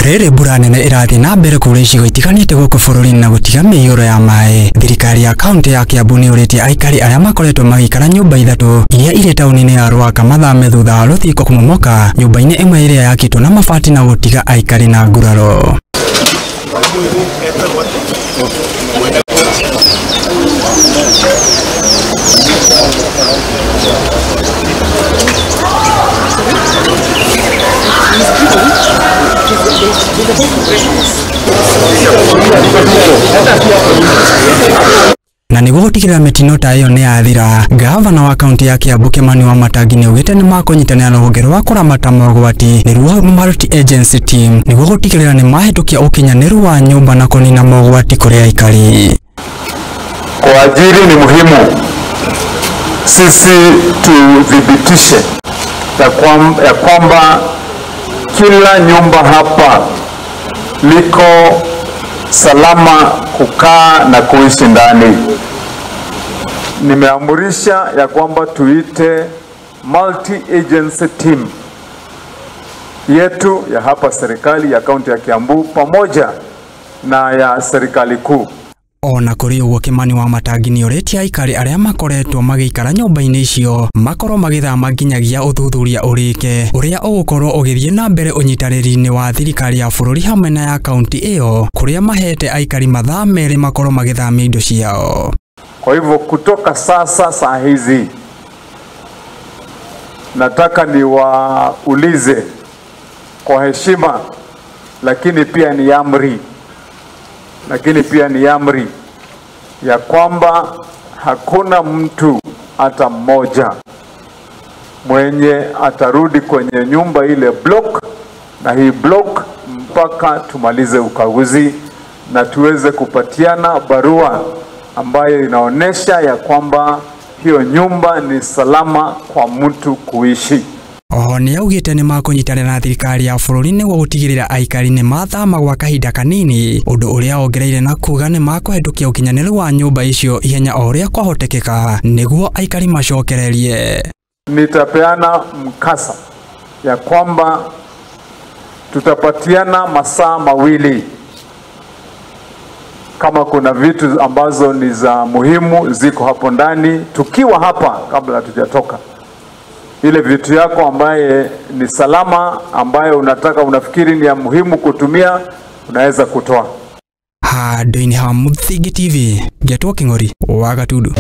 Rĩrĩ mbura nene ĩrathiĩ na mbere kũrĩa icigo itiganĩte gũkũ bũrũri-inĩ na gũtiga mĩiyũro ya maĩ. Thirikari ya kaunti ya Kiambu nĩ yũrĩtie aikari arĩa makoretwo magĩikara nyũmba ithatũ iria irĩ taũni-inĩ ya Ruaka mathame thutha wa rũthingo kũmomoka nyũmba-inĩ ĩmwe ĩrĩa yakĩtwo na mabati na gũtiga aikari na nguraro. Na nĩguo gũtigĩrĩra mĩtino ta ĩyo nĩ yathira, gavana wa kaunti ya Kiambu Kimani Wamatangi nĩaugĩte nĩ makũnyitanĩra na rũhonge rwa kũramata mogwati nĩruo Multi Agency Team nĩguo gũtigĩrĩra nĩ mahĩtũkia ũkinyanĩru wa nyũmba na kũnina mogwati kũrĩ aikari. Kuajiri ni muhimu, sisi tuthibitishe ya kwamba kila nyumba hapa liko salama kukaa na kuishi ndani. Nimeamurisha ya kwamba tuite multi-agency team yetu ya hapa serikali ya kaunti ya Kiambu pamoja na ya serikali kuu. Ona kũrĩ ũguo Kimani Wamatangi nĩorĩtie aikari arĩa makoretwo magĩikara nyũmba-inĩ icio makorwo magĩthama nginyagia ũthuthuria ũrĩke ũrĩa ũgũkorwo ũgĩthiĩ na mbere ũnyitanĩri-inĩ wa thirikari ya bũrũri hamwe na ya kaunti ĩyo kũrĩa mahete aikari mathaa merĩ makorwo magĩthamia indo ciao. Kwa hivyo kutoka sasa saa hizi nataka niwaulize kwa heshima, lakini pia ni amri, ya kwamba hakuna mtu hata mmoja mwenye atarudi kwenye nyumba ile block na hii block mpaka tumalize ukaguzi na tuweze kupatiana barua ambayo inaonesha ya kwamba hiyo nyumba ni salama kwa mtu kuishi. Oho nĩaugĩte nĩ makũnyitanĩra na thirikari ya bũrũri nĩguo gũtigĩrĩra aikari nĩ mathama gwa kahinda kanini, ũndũ ũrĩa ongereire na kuga nĩ makũhetũkia ũkinyanĩru wa nyũmba icio ihenya o ũrĩa kwahotekeka nĩguo aikari macokererie. Nitapeana mkasa ya kwamba tutapatiana masaa mawili kama kuna vitu ambazo ni za muhimu ziko hapo ndani, tukiwa hapa kabla hatujatoka. Ile vitu yako ambaye ni salama, ambaye unataka unafikiri ni ya muhimu kutumia, unaweza kutoa. Handũ-inĩ ha Mũthingi TV, ngetwo Kĩng'ori wa Gatundu.